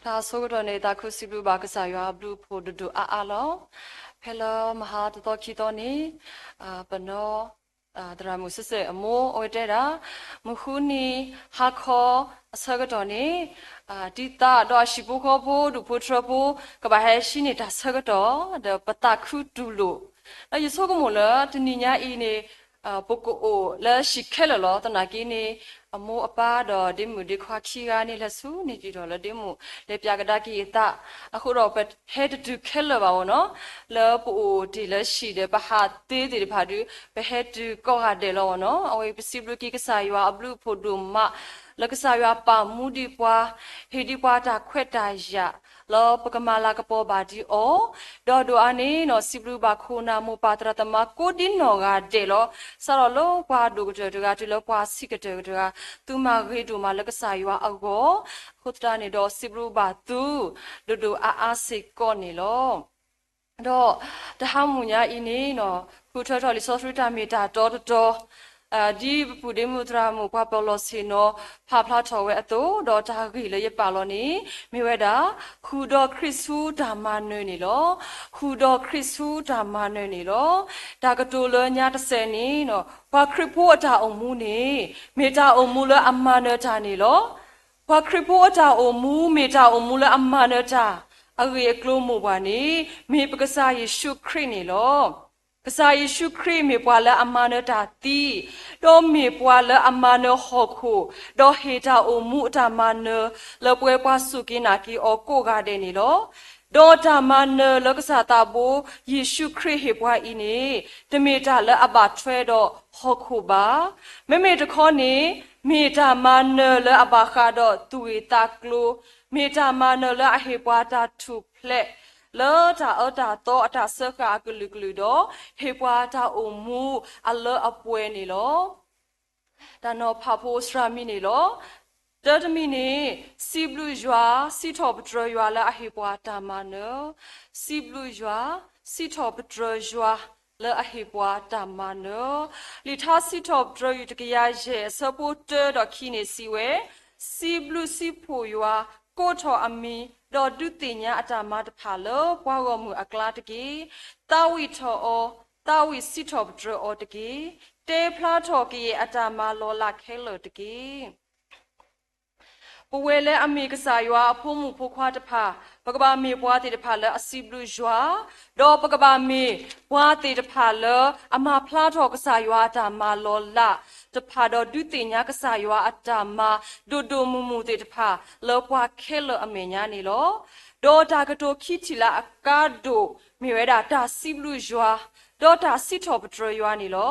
တၢ်ဆိကတီၢ်န့ၣ် သးခုစံးဘျုးဘၣ်ကစၢ်ယွၤအဘျုးအဖှိၣ်ဒိၣ်ဒိၣ်အါအါလီၤ. ဖဲလၢမဟါတသီခံသီန့ၣ် ပနီၢ် သရၣ်မုၣ်စ့ၢ်စ့ၢ်အမိၢ် အဝဲတဲဒၣ် မုၢ်ဃုနံၤဟါခီအဆၢကတီၢ်န့ၣ် ဒ်သးဒီးအဟံၣ်ဖိဃီဖိ ဒူၣ်ဖိထၢဖိ ကဘၣ်ဟဲဟံးန့ၢ်တၢ်ဆၢကတီၢ် ဒီးပသးခုတူၢ်လိာ် ဒီးယဆိကမိၣ်လၢတနံၤညါအံၤန့ၣ် ပကအိၣ်လၢဟံၣ်ခဲလၢာ်လီၤ. သနာ်က့န့ၣ် အမိၢ်အပၢ်ဒီးဒ့မုၣ်ဒ့ခွါခံဂၤန့ၣ် လဲၤဆူန့ၢ်ကံၢ်ထီၣ်လၢဒ့မုၣ် လဲၤပၠးကဒါက့ၤအသး အဃိဒီးပဟဲတတုၤခဲလၢာ်ဘၣ်ဝဲနီၤ. လၢပအိၣ်တ့ၢ်လၢဟံၣ်ဒီး ပဟးသ့သ့ၣ်တဖၣ်ဒုး ပဟဲတုၤကိးဂၤဒဲးလီၤဝဲနီၤ. အဝဲပစံးဘျုးက့ၤကစၢ်ယွၤအဘျုးအဖှိၣ်ဒိၣ်မး လၢကစၢ်ယွၤပာ်မူဒံးပှၤ ဟ့ၣ်ဒံးပှၤတၢ်ခွဲးတၢ်ယာ် လၢပကမၤလၤကပီၤဘၣ်ဒံးအီၤ ဒီးဒိၣ်အါန့ၣ်နီၤ စံးဘျုးဘၣ်ခိၣ်နၢ်မိၢ်ပၢ်သရၣ်သမါကိးဒံနီၢ်ဂၤဒဲးလီၤ. စးထီၣ်လၢပှၤဒိၣ်ကတၢၢ်တဂၤ တုၤလၢပှၤဆံးကတၢၢ်တဂၤ သုမၤဂ့ၤဒိၣ်မးလၢကစၢ်ယွၤအဂီၢ် အဃိသတးန့ၣ်ဒီး စံးဘျုးဘၣ်သု ဒိၣ်ဒိၣ်အါအါစ့ၢ်ကီးန့ၣ်လီၤ. ဒီးတဟါမုၢ်ညါအံၤန့ၣ်နီၤ ဃုထၢထီၣ်လံာ်စီဆှံတၢ်မ့ၢ်တၢ်တီတတီၤ ဒ်ပပုၢ်ဒ့မုၣ်သရၣ်မုၣ်ပှၤပၢၤလီၢ်ဆ့ၣ်နီၤ ဖးဖျါထီၣ်ဝဲအသိး ဒီးတၢ်ဂ့ၢ်လၢယပာ်လီၤန့ၣ် မ့ၢ်ဝဲဒၣ် ဃုာ်ဒီးခရံာ်ဆူတၢ်မၤနၢၤန့ၣ်လီၤ. ဃုာ်ဒီးခရံာ်ဆူတၢ်မၤနၢၤန့ၣ်လီၤ. တၢ်ကတိၤလၢညါတစဲးန့ၣ်နီၤ ပှၤခရံာ်ဖိအတၢ်အိၣ်မူန့ၣ် မ့ၢ်တၢ်အိၣ်မူလၢအမၤနၢၤတၢ်န့ၣ်လီၤ. ပှၤခရံာ်ဖိအတၢ်အိၣ်မူ မ့ၢ်တၢ်အိၣ်မူလၢအမၤနၢၤတၢ် အဂ့ၢ်အကျိၤမိၢ်ပှၢ်န့ၣ် မ့ၢ်ပကစၢ်ယ့ၣ်ၡူးခရံာ်န့ၣ်လီၤ. ကစၢ်ယ့ၣ်ၡူးခရံာ်မ့ၢ်ပှၤလၢအမၤနၢၤတၢ်သံ, ဒီးမ့ၢ်ပှၤလၢအမၤနၢၤဟီၣ်ခိၣ်, ဒီးဟ့ၣ်တၢ်အိၣ်မူအတၢ်မၤနၢၤ လၢပဝဲပှၤစူၢ်က့ၤနာ်က့ၤအီၤကိးဂၤဒဲးန့ၣ်လီၤ. ဒီးတၢ်မၤနၢၤလၢကစၢ်သးဘိ ယ့ၣ်ၡူးခရံာ်ဟ့ၣ်ပှၤအံၤန့ၣ် တမ့ၢ်တၢ်လၢအဘၣ်ထွဲဒီးဟီၣ်ခိၣ်ဘၣ်. မ့မ့ၢ်တခီန့ၣ် မ့ၢ်တၢ်မၤနၢၤလၢအဘၣ်ဃးဒီးသူၣ်ဂ့ၢ်သးကျိၤ, မ့ၢ်တၢ်မၤနၢၤလၢအဟ့ၣ်ပှၤတၢ်ထူၣ်ဖျဲး လၢတၢ်အၢတၢ်သီအတၢ်စၢဃာ်အကလုာ်ကလုာ်ဒီး ဟ့ၣ်ပှၤတၢ်အိၣ်မူအလၢအပှဲၤန့ၣ်လီၤ. တၢ်နီၤဖးဖိစှၤမံၤန့ၣ်လီၤ. တၢတမံၤန့ၣ် စံးဘျုးယွၤ, စံးထီၣ်ပတြၢၤယွၤလၢအဟ့ၣ်ပှၤတၢ်မၤနၢၤ, စံးဘျုးယွၤ, စံးထီၣ်ပတြၢၤယွၤလၢအဟ့ၣ်ပှၤတၢ်မၤနၢၤ. လံာ်ထါစံးထီၣ်ပတြၢၤယွၤတကယၤယဲၢ်အဆၢဖိတၢဒီးခံန့ၣ်စံးဝဲ, စံးဘျုးစံးဖှိၣ်ယွၤ, ကိးထီၣ်အမံၤ, ဒီးဒုးသ့ၣ်ညါအတၢ်မၤတဖၣ်လၢပှၤဂီၢ်မုၢ်အကျါတက့ၢ်. သးဝံၣ်ထီၣ်အီၤ, သးဝံၣ်စံးထီၣ်ပတြၢၤအီၤတက့ၢ်. တဲဖျါထီၣ်ကယဲၢ်အတၢ်မၤလီၤလးခဲလၢာ်တက့ၢ်. ပဝဲလၢအမ့ၢ်ကစၢ်ယွၤအဖိမုၣ်ဖိခွါတဖၣ်, ပကဘၣ်မ့ၢ်ပှၤသ့ၣ်တဖၣ်လၢအစံးဘျုးယွၤ, ဒီးပကဘၣ်မ့ၢ်ပှၤသ့ၣ်တဖၣ်လၢအမၤဖျါထီၣ်ကစၢ်ယွၤအတၢ်မၤလီၤလးတဖၣ်, ဒီးဒုးသ့ၣ်ညါကစၢ်ယွၤအတၢ်မၤဒိၣ်ဒိၣ်မုၢ်မုၢ်သ့ၣ်တဖၣ် လၢပှၤခဲလၢာ်အမဲာ်ညါန့ၣ်လီၤ. ဒီးတၢ်ကတိၤခံထံၣ်လၢအကါဒိၣ် မ့ၢ်ဝဲဒၣ်တၢ်စံးဘျုးယွၤ, ဒီးတၢ်စံးထီၣ်ပတြၢၤယွၤန့ၣ်လီၤ.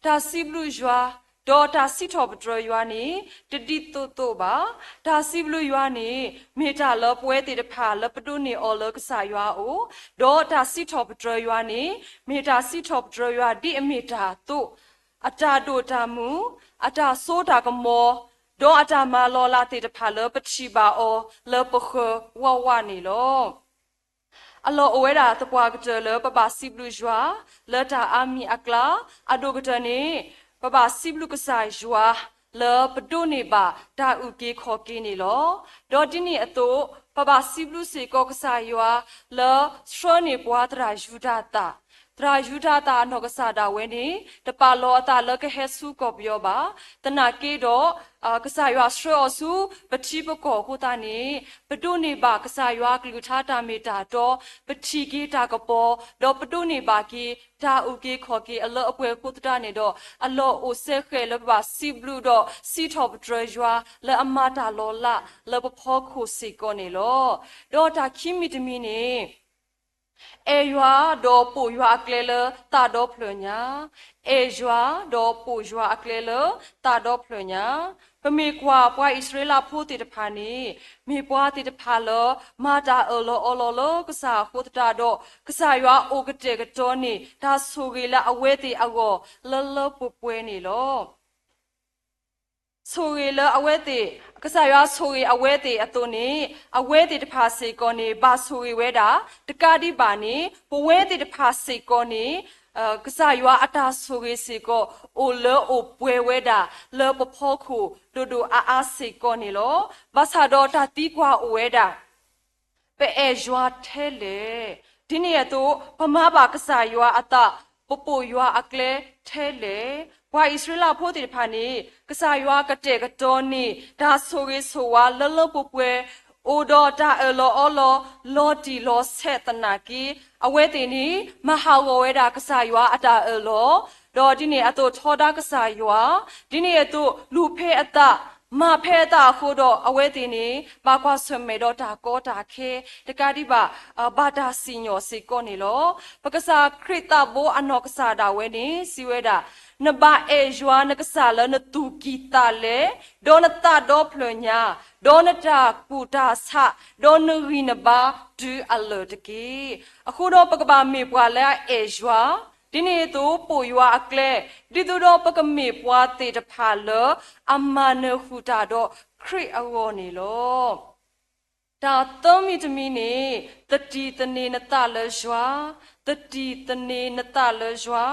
တၢ်စံးဘျုးယွၤ, ဒီးတၢ်စံးထီၣ်ပတြၢၤယွၤန့ၣ် တဒ်သိးသိးဘၣ်. တၢ်စံးဘျုးယွၤန့ၣ် မ့ၢ်တၢ်လၢပဝဲသ့ၣ်တဖၣ်လၢပဒိးန့ၢ်အီၤလၢကစၢ်ယွၤအအိၣ်, ဒီးတၢ်စံးထီၣ်ပတြၢၤယွၤန့ၣ် မ့ၢ်တၢ်စံးထီၣ်ပတြၢၤယွၤဒ်အမ့ၢ်တၢ်အသိး, အတၢ်ဒိၣ်တၢ်မုၢ်, အတၢ်စိတၢ်ကမီၤ, ဒီးအတၢ်မၤလီၤလးသ့ၣ်တဖၣ်လၢပထံၣ်ဘၣ်အီၤလၢပဃၢၤဝးဝးန့ၣ်လီၤ. အလီၢ်အိၣ်ဝဲဒၣ်သပှၢ်ကတၢၢ်လၢပဘၣ်စံးဘျုးယွၤ လၢတၢ်အါမံၤအကျါ, အဒိၣ်ကတၢၢ်န့ၣ် ပဘၣ်စံးဘျုးကစၢ်ယွၤ လၢပဒိးန့ၢ်ဘၣ်တၢ်အုၣ်က့ၤခီၣ်က့ၤန့ၣ်လီၤ. ဒီးဒ်န့ၣ်အသိး ပဘၣ်စံးဘျုးစ့ၢ်ကီးကစၢ်ယွၤ လၢဆှၢန့ၢ်ပှၤသရၣ်ယူဒၤသၣ်, သရၣ်ယူဒၤသၣ်အနီၢ်ကစၢ်ဒၣ်ဝဲန့ၣ် တပာ်လီၤအသးလၢကဟဲဆူကီၢ်ပယီၤဘၣ်. သနာ်က့ဒီး ကစၢ်ယွၤဆှၢအီၤဆူပထံပကီၢ်အဃိသတးန့ၣ် ပဒိးန့ၢ်ဘၣ်ကစၢ်ယွၤအကလုၢ်ကထါတၢ်မ့ၢ်တၢ်တီ, ပထံၣ်က့ၤတၢ်ကပီၤ, ဒီးပဒိးန့ၢ်ဘၣ်က့ၤ တၢ်အုၣ်က့ၤခီၣ်က့ၤအလၢအပှဲၤအဃိသတးန့ၣ်ဒီး အလီၢ်အိၣ်စဲဃဲးလၢပဘၣ်စံးဘျုးဒီးစံးထီၣ်ပတြၢၤယွၤ လၢအမၤတၢ်လီၤလးလၢပဖီခိၣ်စ့ၢ်ကီးန့ၣ်လီၤ. ဒီးတၢ်ခံမံၤတမံၤန့ၣ် အဲၣ်ယွၤဒီးပိာ်ယွၤအကျဲလၢသးဒီဖျၢၣ်ညါ, အဲၣ်ယွၤဒီးပိာ်ယွၤအကျဲလၢသးဒီဖျၢၣ်ညါ. ပမ့ၢ်ကွၢ်ပှၤအံၣ်စရ့လးဖိသ့ၣ်တဖၣ်န့ၣ် မ့ၢ်ပှၤသ့ၣ်တဖၣ်လၢ မၤတၢ်အၢၣ်လီၤအီလီၤလၢကစၢ်အဃိသတးဒီး ကစၢ်ယွၤအိၣ်ကတဲာ်ကတီၤန့ၢ် တၢ်ဆိၣ်ဂ့ၤလၢအဝဲသ့ၣ်အဂီၢ် လၢလၢပှဲၤပှဲၤန့ၣ်လီၤ. ဆိၣ်ဂ့ၤလၢအဝဲသ့ၣ်, ကစၢ်ယွၤဆိၣ်ဂ့ၤအဝဲသ့ၣ်အသိးန့ၣ် အဝဲသ့ၣ်တဖၣ်စ့ၢ်ကီးန့ၣ် ဘၣ်ဆိၣ်ဂ့ၤဝဲဒၣ်, တကးဒံးဘၣ်န့ၣ် ပဝဲသ့ၣ်တဖၣ်စ့ၢ်ကီးန့ၣ် ကစၢ်ယွၤအတၢ်ဆိၣ်ဂ့ၤစ့ၢ်ကီး အိၣ်လၢအိၣ်ပှဲၤဝဲဒၣ် လၢပဖီခိၣ်ဒိၣ်ဒိၣ်အါအါစ့ၢ်ကီးန့ၣ်လီၤ. ဘၣ်ဆၣ်ဒီးတၢ်သံကွၢ်အိၣ်ဝဲဒၣ် ပအဲၣ်ယွၤထဲလဲၣ်. ဒ်န့ၣ်အသိး ပမၤဘၣ်ကစၢ်ယွၤအသး, ပပိာ်ယွၤအကျဲထဲလဲၣ်. ပှၤအံၣ်စရ့လးဖိသ့ၣ်တဖၣ်န့ၣ် ကစၢ်ယွၤကတဲာ်ကတီၤန့ၢ် တၢ်ဆိၣ်ဂ့ၤဆိၣ်ဝါလၢလၢပှဲၤပှဲၤ, အိၣ်ဒီးတၢ်အၢၣ်လီၤအီလီၤ လီၤတံၢ်လီၤဆဲးသနာ်က့, အဝဲသ့ၣ်န့ၣ် မၤဟးဂီၤဝဲဒၣ်ကစၢ်ယွၤအတၢ်အၢၣ်လီၤ, ဒီးဒ်န့ၣ်အသိးထီဒါကစၢ်ယွၤ, ဒ်န့ၣ်အသိး လူၤဖဲအသး, မၤဖဲအသးအဃိဒီး အဝဲသ့ၣ်န့ၣ် ဘၣ်ကွၢ်ဆၢၣ်မဲာ်ဒီးတၢ်ကီတၢ်ခဲ, တကးဒံးဘၣ် ဘၣ်တၢ်စံၣ်ညီၣ်စ့ၢ်ကီးန့ၣ်လီၤ. ပကစၢ်ခရံာ်သးဘိအနီၢ်ကစၢ်ဒၣ်ဝဲန့ၣ် စံးဝဲဒၣ်, နဘၣ်အဲၣ်ယွၤနကစၢ်လၢနသူၣ်ကံၢ်သးလဲ, ဒီးနသးဒီဖျၢၣ်ညါ, ဒီးနတၢ်ကူၣ်တၢ်ဆး, ဒီးနဂံၢ်နဘါတုၤအလၢာ်တက့ၢ်. အဃိဒီးပကဘၣ်မ့ၢ်ပှၤလၢအအဲၣ်ယွၤ, ဒ်န့ၣ်အသိးပိာ်ယွၤအကျဲ, ဒ်သိးဒီးပကမ့ၢ်ပှၤသ့ၣ်တဖၣ်လၢအမၤနၢၤဃုာ်တၢ်ဒီးခရံာ်အဂီၢ်န့ၣ်လီၤ. တၢ်သၢမံၤတမံၤန့ၣ်, သတံၢ်သန့ၤနသးလၢယွၤ, သတံၢ်သန့ၤနသးလၢယွၤ,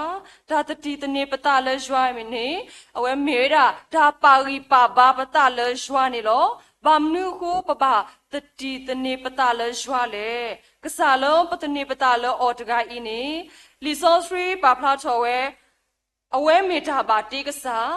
တၢ်သတံၢ်သန့ၤပသးလၢယွၤန့ၣ်, အဝဲမ့ၢ်ဝဲဒၣ်တၢ်ပာ်ဂံၢ်ပာ်ဘါပသးလၢယွၤန့ၣ်လီၤ. ဘၣ်မနုၤအဃိပဘၣ်သတံၢ်သန့ၤပသးလၢယွၤလဲၣ်. ကစၢ်လၢပသန့ၤပသးလၢအီၤတဂၤအံၤန့ၣ်, လံာ်စီဆှံပာ်ဖျါထီၣ်ဝဲ အဝဲမ့ၢ်တၢ်ဘၣ်တ့ကစၢ်,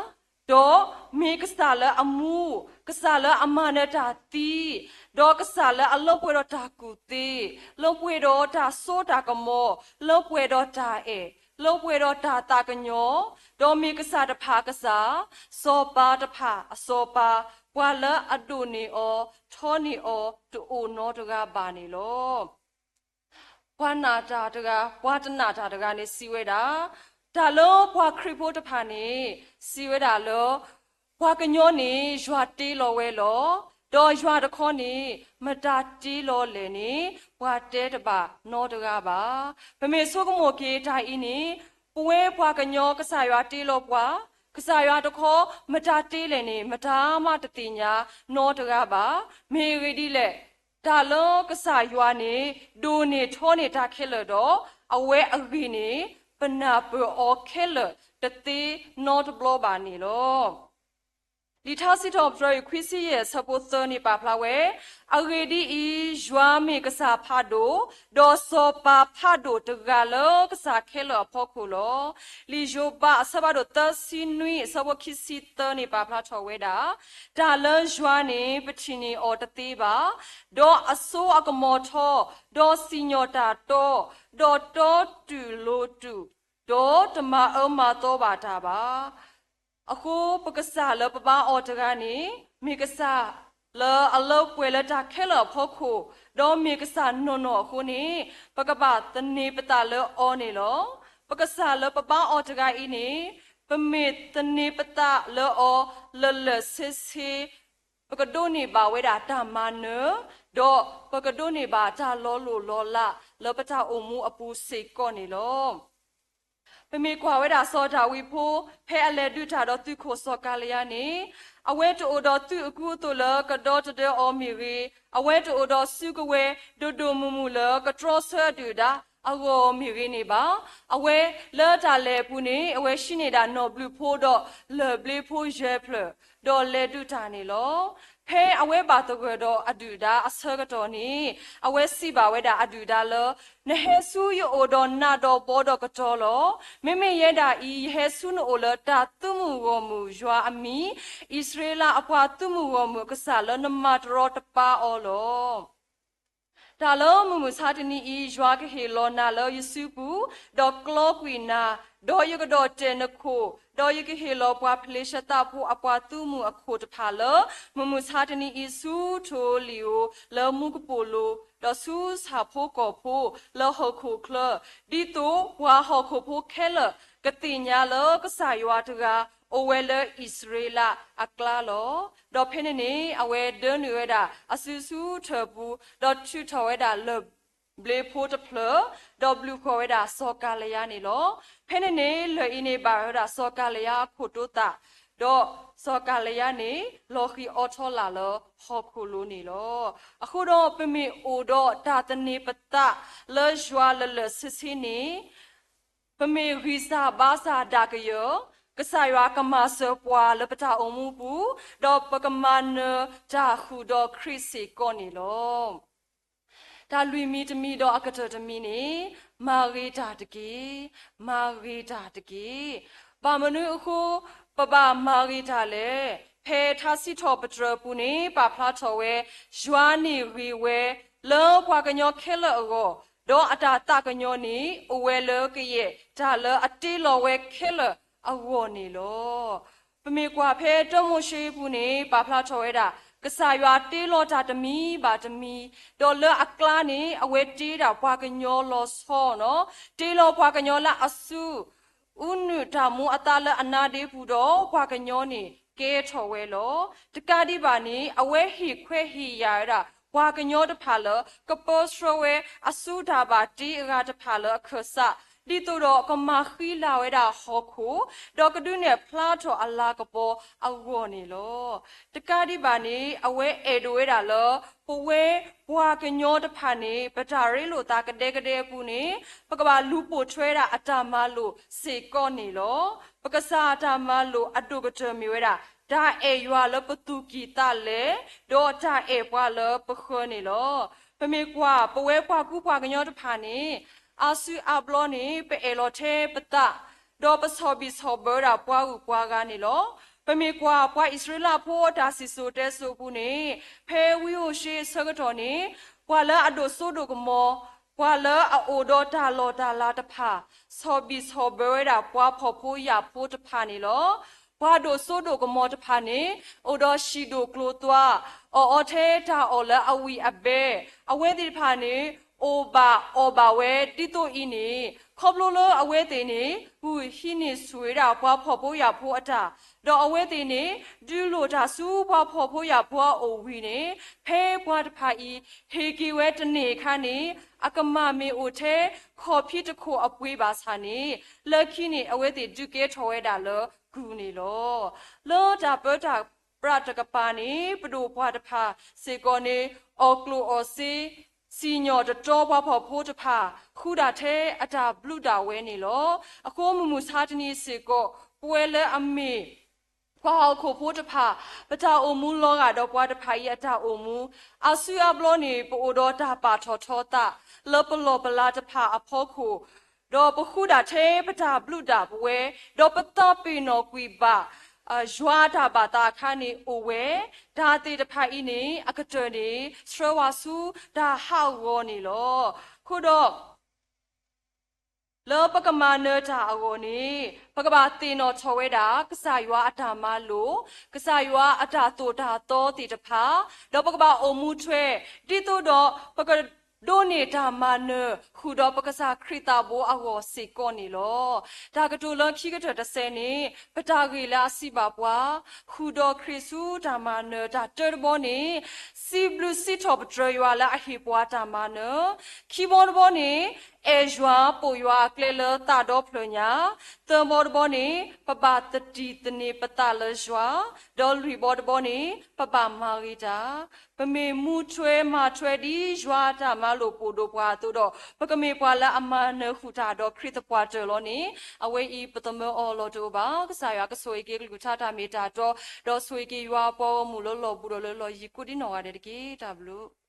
ဒီးမ့ၢ်ကစၢ်လၢအမူ, ကစၢ်လၢအမၤနၢၤတၢ်သံ, ဒီးကစၢ်လၢအလၢပှဲၤဒီးတၢ်ကူၣ်သ့, လၢပှဲၤဒီးတၢ်စိတၢ်ကမီၤ, လၢပှဲၤဒီးတၢ်အဲၣ်, လၢပှဲၤဒီးတၢ်သးကညီၤ, ဒီးမ့ၢ်ကစၢ်တဖၣ်အကစၢ်, စီၤပၤတဖၣ်အစီၤပၤ, ပှၤလၢအဒိၣ်န့ၢ်အီၤ, ထီန့ၢ်အီၤ, တအိၣ်နီတဂၤဘၣ်န့ၣ်လီၤ. ပှၤနာ်တၢ်တဂၤ, ပှၤတနာ်တၢ်တဂၤန့ၣ်စံးဝဲဒၣ်, တၢ်လၢပှၤခရံာ်ဖိတဖၣ်န့ၣ် စံးဝဲဒၣ်လၢ ပှၤကညီန့ၣ် ယွၤတ့လီၤဝဲလီၤ. ဒီးယွၤတခီန့ၣ် မတၤတ့လီၤလဲၣ်န့ၣ် ပှၤတဲတဘၣ်နီတဂၤဘၣ်. ပမ့ၢ်ဆိကမိၣ်က့ၤတၢ်အံၤန့ၣ် ပဝဲပှၤကညီကစၢ်ယွၤတ့လီၤပှၤ, ကစၢ်ယွၤတခီ မတၤတ့လဲၣ်န့ၣ် မတၤမးတသ့ၣ်ညါနီတဂၤဘၣ်. မ့ၢ်အဂ့ၢ်ဒ်လဲၣ်, တၢ်လၢကစၢ်ယွၤန့ၣ် ဒိၣ်န့ၢ်ထီန့ၢ်တၢ်ခဲလၢာ်ဒီး အဝဲအဂ့ၢ်န့ၣ် ပနၢ်ပၢၢ်အီၤခဲလၢာ်တသ့နီတဘျီဘၣ်န့ၣ်လီၤ. လံာ်ထါစံးထီၣ်ပတြၢၤ အဆၢခွံဆံယဲၢ် အဆၢဖိသၢန့ၣ်ပာ်ဖျါဝဲ, အဂ့ၢ်ဒ်အံၤ, ယွၤမ့ၢ်ကစၢ်ဖးဒိၣ်, ဒီးစီၤပၤဖးဒိၣ်တဂၤလၢကစၢ်ခဲလၢာ်အဖီခိၣ်လီၤ. လံာ်ယိၤဘး အဆၢဖးဒိၣ်သၢဆံနွံ အဆၢဖိခံဆံသၢန့ၣ် ပာ်ဖျါထီၣ်ဝဲဒၣ်, တၢ်လၢယွၤန့ၣ် ပထံၣ်န့ၢ်အီၤတသ့ဘၣ်, ဒီးအစိအကမီၤထီ, ဒီးစံၣ်ညီၣ်တၢ်တီ, ဒီးတီတူၢ်လိၤတူၢ်, ဒီးတမၤအၢမၤသီဘၣ်တၢ်ဘၣ်. အဃိပကစၢ်လၢပဘါအီၤတဂၤန့ၣ် မ့ၢ်ကစၢ်လၢအလၢပှဲၤလၢတၢ်ခဲလၢာ်အဖီခိၣ်, ဒီးမ့ၢ်ကစၢ်နီၢ်နီၢ်အဃိန့ၣ် ပကဘၣ်သန့ၤပသးလၢအီၤန့ၣ်လီၤ. ပကစၢ်လၢပဘါအီၤတဂၤအံၤန့ၣ် ပမ့ၢ်သန့ၤပသးလၢအီၤလၢာ်လၢာ်ဆ့ဆ့, ပကဒိးန့ၢ်ဘၣ်ဝဲဒၣ်တၢ်မၤနၢၤ, ဒီးပကဒိးန့ၢ်ဘၣ်တၢ်လီၤလိၢ်လီၤလးလၢပတၢ်အိၣ်မူအပူၤစ့ၢ်ကီးန့ၣ်လီၤ. ပမ့ၢ်ကွၢ်ဝဲဒၣ်စီၤဒၤဝံးဖိ ဖဲအလဲၤဒုးတၢ်ဒီးသုးခိၣ်စီၤကၤလံယါန့ၣ်, အဝဲတအိၣ်ဒီးသုးအကူအသိးလၢကဒီတဒၢအီၤမ့ၢ်ဂ့ၤ, အဝဲတအိၣ်ဒီးစုကဝဲၤဒိၣ်ဒိၣ်မုၢ်မုၢ်လၢကတြီဆၢအဒုၣ်အဒါအဂီၢ်မ့ၢ်ဂ့ၤန့ၣ်ဘၣ်. အဝဲလၢတၢ်လဲၤအပူၤန့ၣ် အဝဲဟံးန့ၢ်ဒၣ်နီၢ်ဘျုးဖိဒီးလၢၢ်ဘျ့ဖိယဲၢ်ဖျၢၣ်, ဒီးလဲၤဒုးတၢ်န့ၣ်လီၤ. ဖဲအဝဲဘၣ်သဂၢၢ်ဒီးအဒုၣ်အဒါအဆၢကတီၢ်န့ၣ်, အဝဲစံးဘၣ်ဝဲဒၣ်အဒုၣ်အဒါလၢ နဟဲဆူယအိၣ်ဒီးနးဒီးဘီဒီးကတီၤလီၤ. မ့မ့ၢ်ယဲဒၣ်အံၤ ယဟဲဆူနအိၣ်လၢတၢ်သုးမုၢ်ဂီၢ်မုၢ်ယွၤအမံၤ, အံၣ်စရ့လးအပှၤသုးမုၢ်ဂီၢ်မုၢ်အကစၢ်လၢနမၤတရီတပါအီၤလီၤ. တၢ်လၢမုၢ်မဆါတနံၤအံၤ ယွၤကဟ့ၣ်လီၤနၤလၢယစုပူၤ, ဒီးကျီကွံာ်နၤ, ဒီးယကဒီးတဲာ်နခိၣ်, ဒီးယကဟ့ၣ်လီၤပှၤဖလ့ၡသးဖိအပှၤသုးမုၢ်အခိၣ်တဖၣ်လၢ မုၢ်မဆါတနံၤအံၤဆူထိၣ်ဧိၤလံၤဧိၤ, လၢမူကပိာ်လိၤ, ဒီးဆူဆၣ်ဖိကီၢ်ဖိ, လၢဟီၣ်ခိၣ်ချၢ, ဒ်သိးပှၤဟီၣ်ခိၣ်ဖိခဲလၢာ် ကသ့ၣ်ညါလၢကစၢ်ယွၤတဂၤ အိၣ်ဝဲလၢအံၣ်စရ့လးအကျါလီၤ. ဒီးဖဲန့ၣ်န့ၣ် အဝဲဒၢနုာ်ဝဲဒၣ်အစုဆူထၢၣ်ပူၤ, ဒီးထုးထီၣ်ဝဲဒၣ်လၢၢ်ဘျ့ဖိတဖျၢၣ်, ဒီးဘျုးဃီၤဝဲဒၣ်စီၤကၤလံယါန့ၣ်လီၤ. ဖဲန့ၣ်န့ၣ် လၢၢ်အံၤန့ၣ်ဘၣ်ဝဲဒၣ်စီၤကၤလံယါအခိၣ်တိသး, ဒီးစီၤကၤလံယါန့ၣ် လီၤဃံၤအီထီလာ်လၢဟီၣ်ခိၣ်လိၤန့ၣ်လီၤ. အဃိဒီးပမ့ၢ်အိၣ်ဒီးတၢ်သန့ၤပသးလၢယွၤလၢာ်လၢာ်ဆ့ဆ့န့ၣ် ပမ့ၢ်ဂံၢ်စၢ်ဘါစၢ်ဒၣ်ကယၢၢ်, ကစၢ်ယွၤကမၤစၢၤပှၤလၢပတၢ်အိၣ်မူပူၤ, ဒီးပကမၤနၢၤတၢ်ဃုာ်ဒီးခရံာ်စ့ၢ်ကီးန့ၣ်လီၤ. တၢ်လွံၢ်မံၤတမံၤဒီးအကတၢၢ်တမံၤန့ၣ်, မၤဂ့ၤတၢ်တက့ၢ်. မၤဂ့ၤတၢ်တက့ၢ်. ဘၣ်မနုၤအဃိ ပဘၣ်မၤဂ့ၤတၢ်လဲၣ်. ဖဲထါစံးထီၣ်ပတြၢၤအပူၤန့ၣ် ပာ်ဖျါထီၣ်ဝဲ, ယွၤန့ၣ်ဂ့ၤဝဲလၢပှၤကညီခဲလၢာ်အဂီၢ်, ဒီးအတၢ်သးကညီၤန့ၣ် အိၣ်ဝဲလၢကယဲၢ်တၢ်လၢအတ့လီၤဝဲခဲလၢာ်အဂီၢ်န့ၣ်လီၤ. ပမ့ၢ်ကွၢ်ဖဲတၢမိၤၡ့အပူၤန့ၣ် ပာ်ဖျါထီၣ်ဝဲဒၣ် ကစၢ်ယွၤတ့လီၤတၢ်တမံၤဘၣ်တမံၤ, ဒီးလၢအကျါန့ၣ် အဝဲတ့ဒၣ်ပှၤကညီလီၤဆီနီၤ, တ့လီၤပှၤကညီလၢအစု အူနုၣ်တၢ်မူအသါလၢအနါဒ့ပူၤဒီး ပှၤကညီန့ၣ်ကဲထီၣ်ဝဲလီၤ. တကးဒံးဘၣ်န့ၣ် အဝဲဟ့ၣ်ခွဲးဟ့ၣ်ယာ်ဝဲဒၣ် ပှၤကညီတဖၣ်လၢ ကပၢဆှၢဝဲအစုတၢ်ဘၣ်တ့အဂၤတဖၣ်လၢအခၢၣ်စး, ဒ်သိးဒီးကမၤဃံလၤဝဲဒၣ်ဟီၣ်ခိၣ်, ဒီးကဒုးနဲၣ်ဖျါထီၣ်အလၤကပီၤအဂီၢ်န့ၣ်လီၤ. တကးဒံးဘၣ်န့ၣ် အဝဲအဲၣ်ဒိးဝဲဒၣ်လၢ ပဝဲပှၤကညီတဖၣ်န့ၣ် ပတၢ်ရ့လိာ်သးကဒဲကဒဲအပူၤန့ၣ် ပကဘၣ်လူၤပိာ်ထွဲဒၣ်အတၢ်မၤလိာ်စ့ၢ်ကီးန့ၣ်လီၤ. ပကစၢ်အတၢ်မၤလိာ်အဒိၣ်ကတၢၢ်မ့ၢ်ဝဲဒၣ် တၢ်အဲၣ်ယွၤလၢပသူၣ်ကံၢ်သးလဲ, ဒီးတၢ်အဲၣ်ပှၤလၢပဃၢၤန့ၣ်လီၤ. ပမ့ၢ်ကွၢ် ပဝဲပှၤကူပှၤကညီတဖၣ်န့ၣ် အါစုအါဘျီန့ၣ် ပအဲၣ်လီၤထဲပသး, ဒီးပဆီၣ်ဘံၣ်ဆီၣ်ဘၢဝဲဒၣ်ပှၤဂုၤပှၤဂၤန့ၣ်လီၤ. ပမ့ၢ်ကွၢ် ပှၤအံၣ်စရ့လးဖိအတၢ်စံၣ်စိၤတဲစိၤအပူၤန့ၣ် ဖဲဝံဧိၤၡ့အဆၢကတီၢ်န့ၣ် ပှၤလၢအဒိၣ်စိဒိၣ်ကမီၤ, ပှၤလၢအအိၣ်ဒီးတၢ်လီၢ်တၢ်လၤတဖၣ် ဆီၣ်ဘံၣ်ဆီၣ်ဘၢဝဲဒၣ်ပှၤဖှီၣ်ဖိယာ်ဖိတဖၣ်န့ၣ်လီၤ. ပှၤဒိၣ်စိဒိၣ်ကမီၤတဖၣ်န့ၣ် အိၣ်ဒီးဟံၣ်ဒိၣ်ကျိၤသွါ, အီၣ်အီထဲတၢ်အီၣ်လၢအဝံၣ်အဘဲ, အဝဲသ့ၣ်တဖၣ်န့ၣ် အိၣ်ဘၣ်အီၣ်ဘၣ်ဝဲဒ်သိးအံၤန့ၣ် ခီဖျိလၢအဝဲသ့ၣ်န့ၣ် ဂုာ်ဟံးန့ၢ်ဆူၣ်ဝဲဒၣ်ပှၤဖှီၣ်ဖိယာ်ဖိအတၢ်, ဒီးအဝဲသ့ၣ်န့ၣ် ဒုးလိၣ်တၢ်ဆူပှၤဖှီၣ်ဖိယာ်ဖိအအိၣ်ဝံၤန့ၣ် ဖဲပှၤတဖၣ်အံၤ ဟ့ၣ်က့ၤဝဲတန့ၢ်အခါန့ၣ် အကမၣ်မ့ၢ်အိၣ်ထဲခီၣ်ဖံးတခိၣ်အပှ့ၤဘၣ်ဆၣ်န့ၣ် လၢခံန့ၣ် အဝဲသ့ၣ်ဒုးကဲထီၣ်ဝဲဒၣ်လၢကုၢ်န့ၣ်လီၤ. လၢတၢ်ပၢတၢ်ပြးတကပၤန့ၣ် ပဒိၣ်ပှၤတဖၣ်စ့ၢ်ကီးန့ၣ် အီၣ်ကျိၣ်အီၣ်စ့ စံၣ်ညီၣ်တတီပှၤဖှီၣ်ဖိတဖၣ် ဃုဒၣ်ထဲအတၢ်ဘျုးဒၣ်ဝဲန့ၣ်လီၤ. အဃိမုၢ်မဆါတနံၤစ့ၢ်ကီး ပဝဲလၢအမ့ၢ် ပှၤဟီၣ်ခိၣ်ဖိတဖၣ် ပတၢ်အိၣ်မူလီၤဂာ်ဒီးပှၤတဖၣ်အံၤအတၢ်အိၣ်မူ, အါစုအါဘျီန့ၣ် ပအိၣ်ဒီးတၢ်ပာ်ထီၣ်ထီသး လၢပလီၢ်ပလၤတဖၣ်အဖီခိၣ်, ဒီးပဃုဒၣ်ထဲပတၢ်ဘျုးဒၣ်ပဝဲ, ဒီးပသးပ့ၤနီၣ်ကွံာ်ဘၣ် ယွၤအတၢ်ဘၣ်သးအခါန့ၣ်အိၣ်ဝဲ, တၢ်သ့ၣ်တဖၣ်အံၤန့ၣ် အကတၢၢ်န့ၣ် ဆှၢဝဲဆူတၢ်ဟးဂီၤန့ၣ်လီၤ. အဃိဒီး လၢပကမၤနၢၤတၢ်အဂီၢ်န့ၣ် ပကဘၣ်သ့ၣ်နီၣ်ထီၣ်ဝဲဒၣ် ကစၢ်ယွၤအတၢ်မၤလိာ်, ကစၢ်ယွၤအတၢ်သိၣ်တၢ်သီသ့ၣ်တဖၣ်, ဒီးပကဘၣ်အိၣ်မူထွဲ ဒ်သိးဒီးပကဒိးန့ၢ်တၢ်မၤနၢၤ ဃုာ်ဒီးပကစၢ်ခရံာ်သးဘိအဂီၢ်စ့ၢ်ကီးန့ၣ်လီၤ. တၢ်ကတိၤလၢခံကတၢၢ်တစဲးန့ၣ် ပတၢ်ဂ့ၢ်လၢအစံးဘၣ်ပှၤ, ဃုာ်ဒီးခရံာ်ဆူတၢ်မၤနၢၤ, တၢ်တၢတဘီန့ၣ် စံးဘျုးစံးထီၣ်ပတြၢၤယွၤလၢအဟ့ၣ်ပှၤတၢ်မၤနၢၤ, ခံဘီတဘီန့ၣ် အဲၣ်ယွၤပိာ်ယွၤအကျဲလၢသးဒီဖျၢၣ်ညါ, သၢဘီတဘီန့ၣ် ပဘၣ်သတံၢ်သန့ၤပသးလၢယွၤ, ဒီးလွံၢ်ဘီတဘီန့ၣ် ပဘၣ်မၤဂ့ၤတၢ်, ပမ့ၢ်မူထွဲမၤထွဲဒ်ယွၤအတၢ်မၤလိာ်ပိာ်ဒိၣ်ပှၤအသိးဒီး ပကမ့ၢ်ပှၤလၢအမၤနၢၤဃုာ်တၢ်ဒီးခရံာ်သပှၢ်တၢၢ်လီၤန့ၣ် အဝဲအံၤပသမၢအီၤလီၤတအိၣ်ဘၣ်. ကစၢ်ယွၤကဆိၣ်ဂ့ၤက့ၤကလုၢ်ကထါတၢ်မ့ၢ်တၢ်တီ, ဒီးဆိၣ်ဂ့ၤက့ၤယွၤအပှၤဂီၢ်မုၢ်လၢလီၢ်ဘူးဒီးလၢလီၢ်ယံၤကိးဒ်နီၢ်ဂၤဒဲးတက့ၢ်. တၢ်ဘျုး